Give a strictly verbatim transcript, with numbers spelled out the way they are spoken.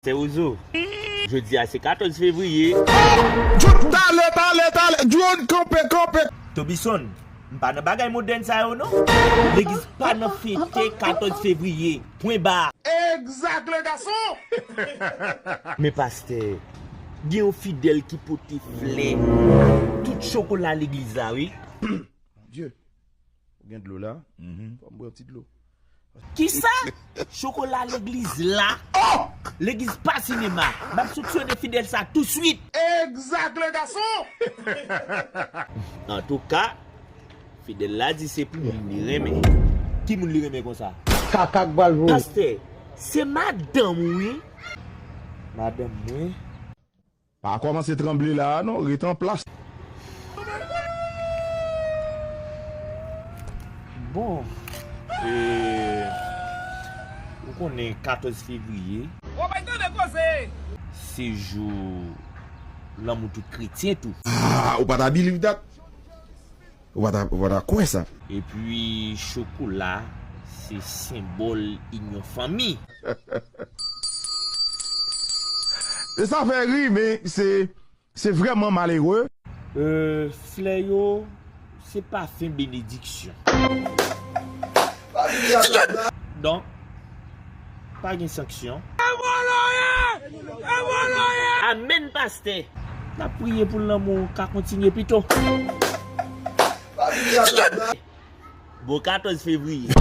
Pastè Wozo, jodi a se katòz fevriye. Drone, talè, talè, talè. Drone, kanpe, kanpe. Tobison, m pa nan bagay modèn sa yo non. Legliz pa nan fete katòz fevriye. Pwen ba. Exact, le garçon. Men pastè, gen yon fidèl ki pote flè, tout chokola legliz la, wi. Dye, ou gen dlo la? Fò m bwè yon ti dlo. Kisa? Chokola legliz la? Legliz pa sinema. M ap sanksyone fidèl sa touswit. Exact, le garçon. Antouka, fidèl la di se pou moun li renmen. Ki moun li renmen konsa? Kaka k pral voye. Pastè, se madanm ou wi. Madanm mwen. Pa kòmanse tranble la a non, rete an plas. Bon, e, ou konnen katòz fevriye se jou lanmou tout kretyen tou. Ah, ou pa ta believe that? Ou pa ta, ou pa ta kwè sa? Epi chokola se senbòl inyon fanmi. E sa fè ri, men se, se vrèman malere. E, flè yo se pafen benediksyon. Donk, pa gen sanksyon. Amèn pastè. N ap priye pou lanmou ka kontinye pito. Bon katòz fevriye.